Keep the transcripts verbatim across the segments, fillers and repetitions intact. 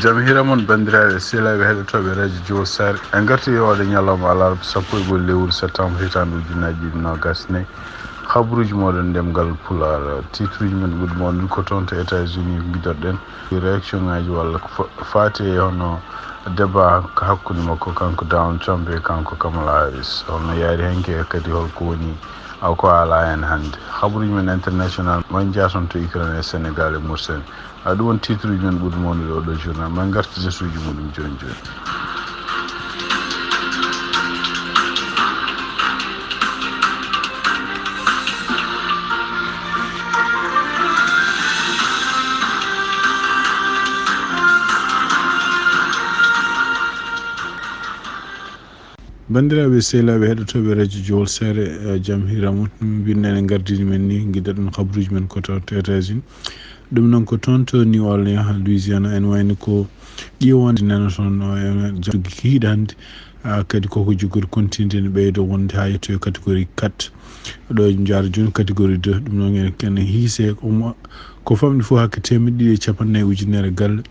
Jam hiira mon, banndiraaɓe sehilaaɓe heɗotooɓe Radio Jowol Saare. En ngartii e oɗo ñalawma alarba sappo e go'o lewru septembre hitaande ujunnaji ɗiɗi noogas nayi. Habaruuji mooɗon ɗemngal Pulaar. Titruuji men ɓurɗi mawnude ko toon to États-Unis ngidoɗen. Réaction ŋaaji walla ko fa-, faati e hono débat hakkunde makko kanko Donald Trump e kanko Kamala Harris. Holno yaari hanki e kadi holko woni, a, ko alaa heen hannde. Habaruuji men international, ma en njaha toon to Ukraine e Sénégal e Mauritanie. A, ɗum woni titruuji men ɓurɗi mawnude oɗo journal. Ma en ngartu e suuji muɗum jooni jooni. Banndiraaɓe sehilaaɓe heɗotooɓe Radio Jowol Saare, eh, jam hiira mon. Mbinɗen e ngardini men ni, ngiɗɗen habaruuji men ko to États-Unis. Ɗum noon ko toon to New Orleans, Louisiana, en wayni ko ƴiiwonde nana toon, o, e, joggi kiiɗe hannde, ah, kadi koko jogori continue ne ɓeydo wonde haa yettoyo catégorie quatre. Ɗo en njaara jooni catégorie deux, ɗum noon en, en hiise ko mo-, ko famɗi fof hakke teemedde ɗiɗi e capanɗe nayi ujunere galle.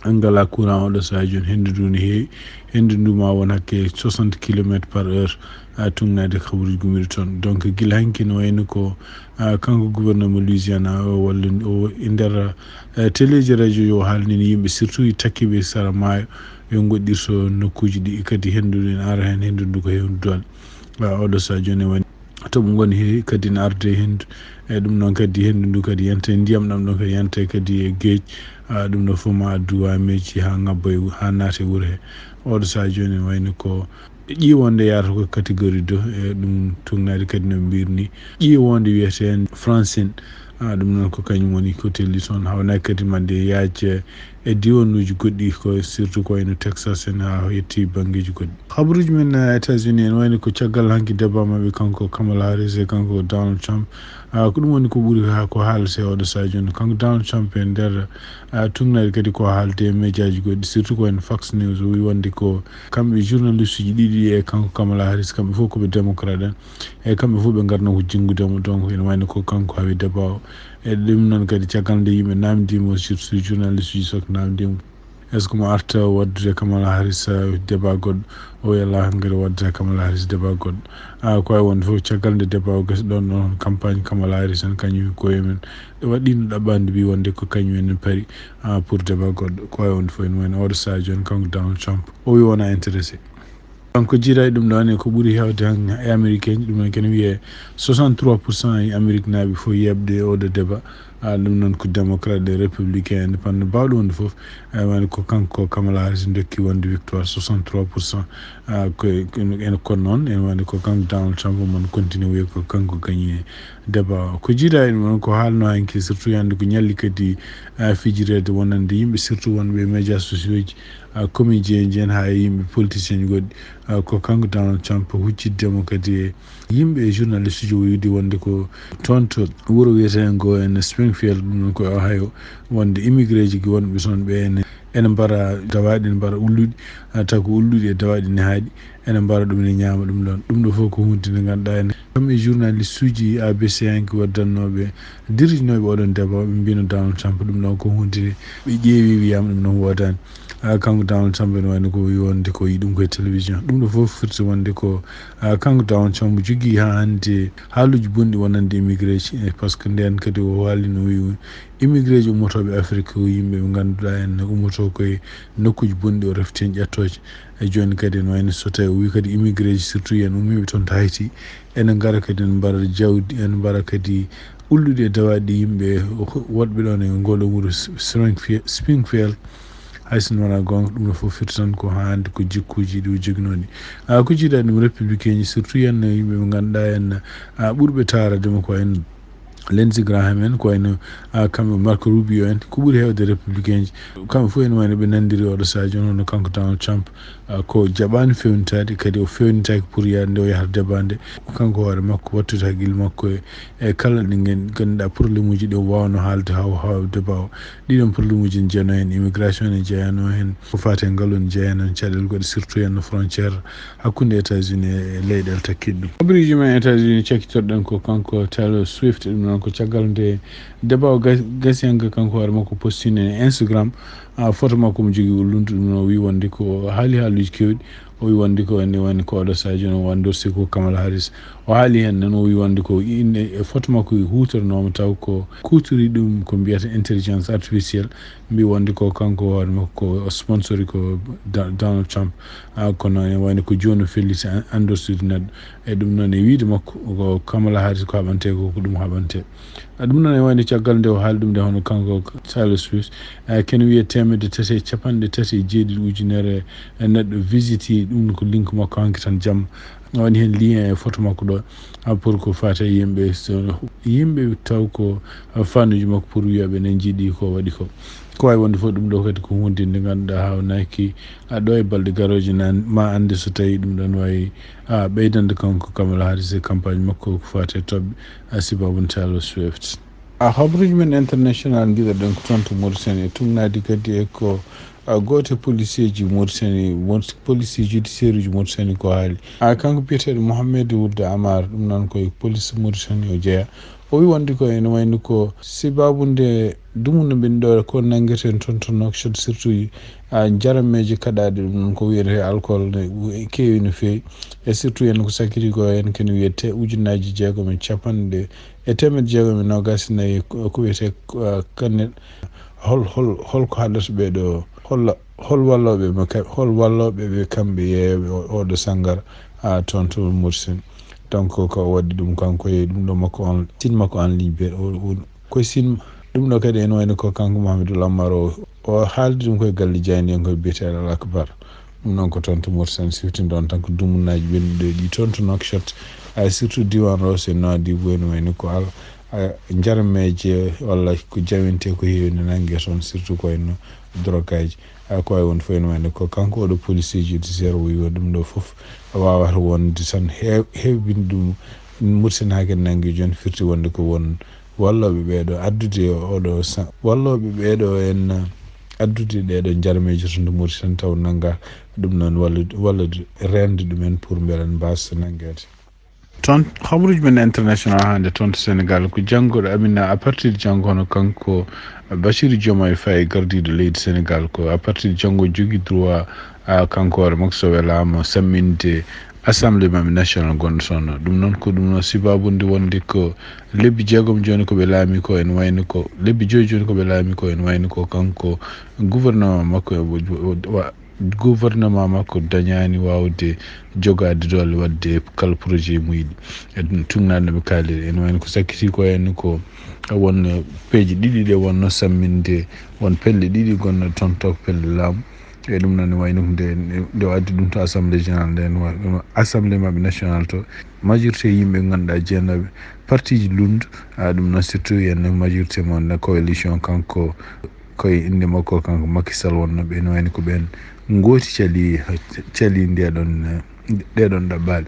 Ngala courant oɗo sahaa jooni, henndu ndu ne heewi. Henndu ndu ma won hakke soixante kilomètres par heure, a, tuugnaade habaruuji gummiiɗi toon. Donc, gila hanki no wayno ko, a, kanko gouverneur mo Louisiana o walla o e nder, a, teleeji radio yo haalnino yimɓe, surtout takkiiɓe sara maayo, yo ngoɗɗirto nokkuuji ɗi kadi henndu ne ara heen, henndu ndu ko henndu doole. A, oɗo sahaa jooni woni toɓo ngoni he kadi ne arde henndu. E ɗum noon kadi henndu ndu kadi yante ndiyam ɗam ɗon kadi yante kadi e geej. A, ɗum ɗo fof ma addu waameeji haa ngabba e wu-, haa naata e wuro he. Oɗo sahaa jooni wayno ko ƴiiwonde yaata ko catégorie deux, e ɗum tuugnaade kadi no mbirni. Ƴiiwonde wiyeten Francine. A, ɗum noon ko kañum woni ko telli toon, hawnaaki kadi mande yaaj e diiwanuuji goɗɗi, ko surtout ko wayno Texas en haa yetti banngeeji goɗɗi. Habaruuji men, eh, États-Unis en wayno ko caggal hanki débat maɓɓe kanko Kamala Harris e kanko Donald Trump. A, ko ɗum woni ko ɓuri haa ko haalete oɗo sahaa jooni. Kanko Donald Trump e nder, a, tuugnaade kadi ko haalde e médiaji goɗɗi, surtout ko wayno Fox News, o wi wonde ko kamɓe journaliste uji ɗiɗi e kanko Kamala Harris, kamɓe fof ko ɓe démocrate en. E kamɓe fof ɓe ngarno ko jinngude mo, donc ene wayno ko kanko hawi débat o. E ɗum noon kadi caggal nde yimɓe naamndiimo, surtout journaliste uji sok naamndiimo. Est-ce que mo arta waddude Kamala Harris, uh, débat goɗɗo? O wi alaa, hankadi waddude Kamala Harris débat goɗɗo. A, ko wawi wonde fof caggal nde débat o gasi ɗon, ɗon campagne Kamala Harris en kañum ko e men. Ɓe waɗi no ɗaɓɓande mbi wonde ko kañum en pari, a, pour débat goɗɗo. Ko wawi wonde fof ene wayno oɗo sahaa jooni kanko Donald Trump. O wi wona intéressé. Kanko jiidaa e ɗum ɗo ne ko ɓuri heewde han e Amérique en, ɗum noon kene wiyee soixante-trois pour cent e Amérique naaɓe fof yeeɓde e oɗo débat. A, ɗum noon ko démocrate e républicain indépendant baawɗo wonde fof. A, wani ko kanko Kamala Harris dokki wonde victoire soixante-trois pour cent. A, ko, ko, ene kono noon, ene wani ko kanko Donald Trump mon continue wiye ko kanko gagné débat o. Ko jiidaa e ɗum ɗon ko haalno hanki surtout yande ko ñalli kadi, a, fijireede wonande yimɓe surtout wonɓe e médias sociaux ji, a, comédien ji en haa e yimɓe politicien ji goɗɗi. A, ko kanko Donald Trump hucciddemo kadi e yimɓe e journaliste ji o wiide wonde ko toon to wuro wiyeteengo en Springfield, ɗum noon ko e Ohio, wonde immigré ji wonɓe toon ɓe ene, ene mbara dawaaɗi, ene mbara ulluɗi, a, taw ko ulluɗi e dawaaɗi ne haaɗi, ene mbara ɗum ne ñaama ɗum ɗon. Ɗum ɗo fof ko hunde nde ngannduɗaa ene kam e journaliste uji A B C hanki waddannooɓe, dirijnooɓe oɗon débat, ɓe mbino Donald Trump ɗum ɗon ko hunde nde ɓe ƴeewi wiyaama ɗum noon woodaani. A, kanko Donald Trump ene wayno ko wi wonde ko yi ɗum koye télévision. Ɗum ɗo fof firti wonde ko, a, kanko Donald Trump jogii haa hannde haaluuji bonɗi wonande immigré ji, e par ce que ndeen kadi o haali no wi immigré ji ummotooɓe Afrique ko yimɓe ɓe ngannduɗaa en ummotoo koye nokkuuji bonɗi o refti heen ƴettooje. E jooni kadi ene wayno so tawi o wi kadi immigré ji surtout en ummiiɓe toon to Haïti, ene ngara kadi ene mbara jawdi, ene mbara kadi ulluɗi e dawaaɗi yimɓe woɗɓe ɗoon e ngol wuro Springfield, Springfield. Hay so wonaa goonga, ɗum ɗo fof firti tan ko hannde ko jikkuuji ɗi o joginoo ɗi. A, ko jiidaa ɗum républicain ji, surtout en yimɓe ɓe ngannduɗaa en, a, ɓurɓe taarade mo ko en Lindsey Graham en, ko wayno, a, kamɓe Marco Rubio en, ko ɓuri heewde républicain ji. Kamɓe fof ene wayno ɓe nanndiri oɗo sahaa jooni, hono kanko Donald Trump, a, ko jaɓaani feewnitaade, kadi o feewnitaaki pour yaade nde o yahata débat nde. Kanko hoore makko wattude hakkille makko e, e kala ɗi ngannduɗaa problème uji ɗi o waawno haalde haa o hawa débat o. Ɗiɗon problème uji ne jeyanoo heen, immigration ne jeyanoo heen, ko faati e ngal ne jeyanoo heen, caɗeele goɗɗe surtout heen no frontière hakkunde États-Unis e leyɗeele takkiiɗe ɗum. Habaruuji men États-Unis cakkitorɗen ko kanko Taylor Swift, ɗum noon Ko caggal nde débat o gas- gasi hannga, kanko hoore makko postini e Instagram a photo makko mo jogii o lundu ɗum, o wi wonde ko haali haaluuji keewɗi. O wi wonde ko ene wayno ko oɗo Sadio no wandorsi ko Kamala Harris. O haali heen noon, o wi wonde ko inde e photo makko huutornooma taw ko kuutori ɗum ko mbiyata intelligence artificielle. Mbi wonde ko kanko hoore makko ko sponsori ko Da- Donald Trump. Ah, kono ene wayno ko jooni o felliti an- andorsude neɗɗo. E ɗum noon e wiide makko ko Kamala Harris ko haɓante ko, ko ɗum haɓante. Ah, ɗum noon e wayno caggal nde o haali ɗum nde hono kanko Taylor Swift, eh, kene wiye teemedde tati e capanɗe tati e jeeɗiɗi ujunere e neɗɗo visiti ɗum ko link makko hanki tan jamma. Woni heen lien e photo makko ɗo, ah, pour ko fate yimɓe, so yimɓe taw ko, ah, fanuji makko pour wiyaɓe ne jiiɗi ko waɗi ko. Ko wawi wonde fof ɗum ɗo kadi ko hunde nde ganduɗa hawnaki, ah, ɗo e balɗe garoje nan ma ande so tawi ɗum ɗon wawi, ah, ɓeydande kanko Kamala Harris e campagne makko ko fate toɓɓe, ah, sibabu Taylor Swift. A habruji men international giɗoɗen ko toon to Mauritanie e tugnadi kadi e ko a gooto e policeeji Mauritanie, Maurit- police judiciaire uji Mauritanie ko haali. A kanko biyeteeɗo Mohamed Wuld Amar, ɗum noon koye police Mauritanie o jeeya. O wi wonde ko ene wayno ko sibabu nde dumunna mbin ɗo ko nanngirten toon to Nouakchott, surtout a jarameeje kaɗaaɗe, ɗum noon ko wiyetee alcool ne keewi no feewi. E surtout en ko sakkiti ko en kene wiyetee ujunnaaji jeegom e capanɗe e teemedde jeegom e noogaas e nayi ko ko wiyetee, uh, kanel. Hol hol holko haɗata ɓeeɗo, hol hol wallooɓe ɓe kam- hol wallooɓe ɓe kamɓe yeeyooɓe o- oɗo sangara, ah, toon to Mauritanie. Donc ko o waɗi ɗum kanko e ɗum ɗo makko on, site makko en ligne be o- o- koye site ɗum ɗo kadi ene wayno ko kanko Mahamadou Lamar o o haaldi ɗum koye galle jaayndiyankoye biyeteeɗo Al Akbar. Ɗum noon ko toon to Mauritanie, siftin ɗoon tan ko dumunnaaji ɓennuɗi ɗi toon to Nouakchott, ay surtout diwan Ross e Nouadhibou, ene wayno ko al a, jarameeje walla ko jawintee ko heewi ne nannge toon, surtout ko wayno drogaji. Ay ko wawi wonde fof ene wayno ko kanko oɗo policier judiciaire o wi ɗum ɗo fof wawata wonde tan heew- heewbinde ɗum. Mursin haake nannge jooni firti wonde ko won wallooɓe ɓeeɗo addude oɗo sa- wallooɓe ɓeeɗo en addude ɗeeɗo jarmeeje to ndu Mauritanie taw nannga ɗum noon walla walla rende ɗumen pour mbela mbasa nanngeede. Toon habruji men international hannde toon to Sénégal ko janngoɗo Amina à partir de janngo hono kanko Bassirou Diomaye Faye gardiiɗo leydi Sénégal ko à partir de janngo jogii droit a kanko hoore makko so welaama samminde assemblée maɓɓe national gonɗo toon. Ɗum noon ko ɗum noon sibabude wonde ko lebbi jeegom jooni ko ɓe laami ko ene wayno ko lebbi joyi jooni ko ɓe laami ko ene wayno ko kanko gouvernement makko e wo- wo- wa- gouvernement makko dañaani waawde jogaade doole waɗde kala projet mo yiɗi. E ɗum tugnaade no ɓe kaaliri ene wayno ko sakkiti ko en ko won peeje ɗiɗi ɗe wonno samminde won pelle ɗiɗi gonno toon to pelle laamu. E ɗum noon ne wayno nde nde o addi ɗum to assemblée générale nde no assemblée maɓɓe national to majorité yimɓe ganduɗa jeenaɓe partiji lundu a ɗum noon surtout yen majorité mo na coalition kanko koye inde makko kanko Macky Sall wonno ɓe no wayno ko ɓen gooti cali cali ndeɗon ɗeɗon ɗaɓɓaali.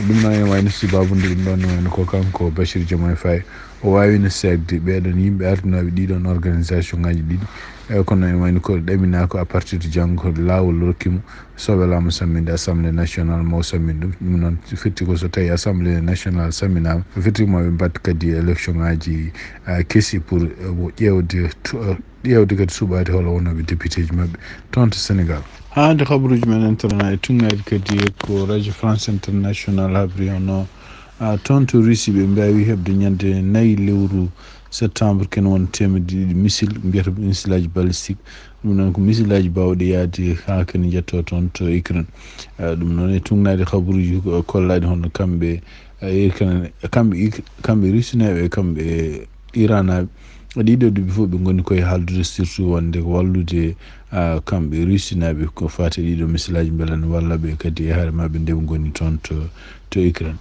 Ɗum noon ene wayno sibabude ɗum ɗon ne wayno ko kanko Bachir Diomaye Faye o wawino seegde ɓeɗon yimɓe ardinoɓe ɗiɗon organisation ngaji ɗiɗi. E kono ene wayno ko ɗamina ko à partir de janngo laawol rokkimo so welaama samminde assemblée national mo sammin ɗum. Ɗum noon firti ko so tawi assemblée national samminama firti mo ɓe mbatta kadi élection ngaji kesi pour ƴeewde ƴeewde kadi suɓaade hol wonooɓe député ji maɓɓe toon to Sénégal. Haa nde kabaruuji men internet e tuŋŋaade kadi ko radio France International habri hono toon to Russie ɓe mbaawi heɓde ñande nayi lewru septembre kene won teemedde ɗiɗi missile mbiyata missileaji balistique. Ɗum noon ko missileaji baawɗi yaade haa kadi njetto toon to Ukraine. Ɗum noon e tuŋŋaade kabaruuji kollaaɗi hono kamɓe Ukraine kamɓe kamɓe Russie naɓe kamɓe Iran naɓe. Ɗiɗo duuɓi fof ɓe ngoni koye haaldude surtout wonde ko wallude kamɓe Russie naɓe ko fate ɗiɗo missileaji mbela ne walla ɓe kadi e haare maɓɓe nde ɓe ngoni toon to to Ukraine.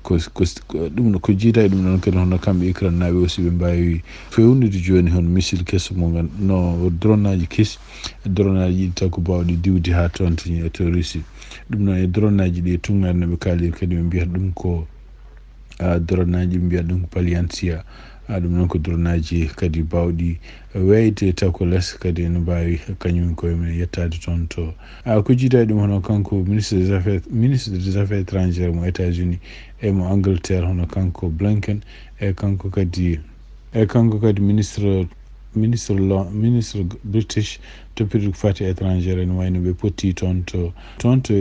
Ko ɗum ko jiida e ɗum ɗon kadi hono kamɓe Ukraine naɓe aussi ɓe mbawi fewnude joni hon missile keso mo no droneaji kesi droneaji ɗiɗi taw ko bawɗi diwde ha toon to to Russie. Ɗum noon e droneaji ɗi e tuŋŋaade no ɓe kaaliri kadi ɓe mbiyata ɗum ko droneaji ɓe mbiyata ɗum ko Paliantia. A ɗum noon ko durnaji kadi bawɗi weyde taw ko les kadi ene mbawi kañum koye men yettade toon to. A ko jiida e ɗum hono kanko ministre des affaires, ministre des affaires étrangères mo États-Unis e mo Angleterre, hono kanko Blinken, e kanko kadi, e kanko kadi ministre, ministre lo-, ministre British toppitde ko fati étrangère, ene wayno ɓe potti toon to, toon to,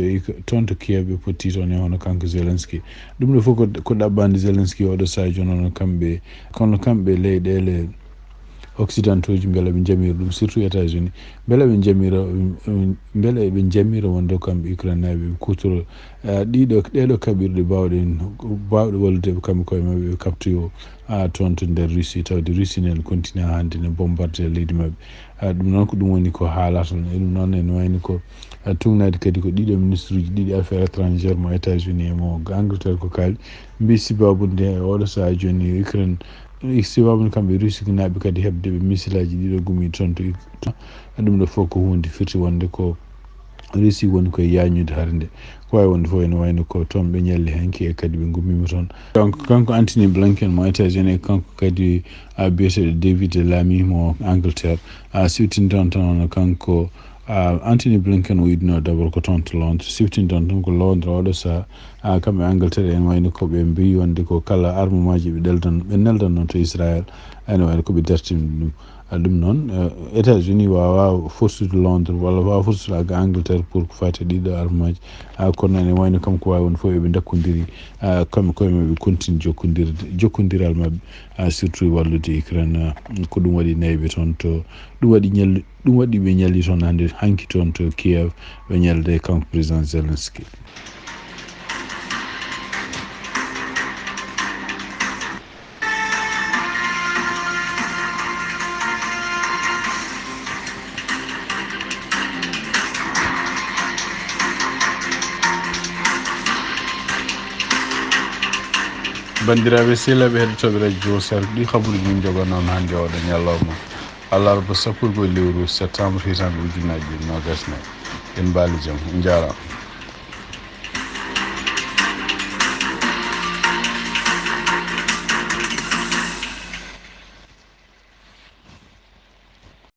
toon to Kiev, ɓe potti toon e hono kanko Zelensky. Ɗum ɗo fof ko, ko ɗaɓɓande Zelensky oɗo sahaa jooni, hono kamɓe, kono kamɓe leyɗeele occidentaux ji, mbela ɓe njamira ɗum, surtout États-Unis, mbela ɓe njamira, mbela ɓe njamira wonde kamɓe Ukraine naaɓe ɓe kutoro, ah, ɗiɗo, ɗeɗo kaɓirɗe bawɗe, bawɗe wallude ɓe kamɓe koye maɓɓe, ɓe kaptoyo, ah, toon to nder Russie, tawde Russie ne continue hannde ne bombarde leydi maɓɓe. Ah, ɗum noon ko ɗum woni ko haalata, e ɗum noon ene wayni ko, ah, tuugnaade kadi ko ɗiɗo ministre uji ɗiɗi affaires étrangères mo États-Unis e mo Angleterre ko kaali, mbi sababu nde oɗo sahaa jooni Ukraine, sababu nde kamɓe Russie naaɓe kadi heɓde ɓe missile aji ɗiɗo gumi toon to Uk-, to, ɗum ɗo fof ko huunde firti wonde ko Russie woni koye yaañude hare nde. Ko wawi wonde fof ene wayno ko toon ɓe ñalli hanki e kadi ɓe gummima toon. Donc kanko Antony Blinken mo États-Unis e kanko kadi a biyeteɗo David Lammy mo Angleterre, a siwtini toon tan hono kanko, a, Antony Blinken o yiɗino d'abord ko toon to Londres, siwtini toon tan ko Londres oɗo sahaa, a, kamɓe Angleterre en wayno ko ɓe mbi wonde ko kala armement ji ɓe ɗeldan, ɓe neldan noon to Israël, ene wayno ko ɓe dartini ɗum. A, ɗum noon, eh, États-Unis wawa forsude Londres walla wawa forsude Ang-, Angleterre pour ko fati e ɗiɗo armement ji. A, kono ene wayno kam ko wawi won fof eɓe dakkodiri, a, kamɓe koye maɓɓe continue jokkodirde, jokkondiral maɓɓe, a, surtout e wallude Ukraine, a, ko ɗum waɗi nayɓe toon to, ɗum waɗi ñalli, ɗum waɗi ɓe ñalli toon hannde, hanki toon to Kiev, ɓe ñalde kanko président Zelensky. Banndiraaɓe sehilaaɓe heɗotooɓe radio Jowsal, ɗi habaruuji min njogonoo hannde oɗo ñalawma, alarba sappo e go'o lewru septembre hitande ujunnaji ɗiɗi e nogas e nayi. En mbaali jam, on njaaraama.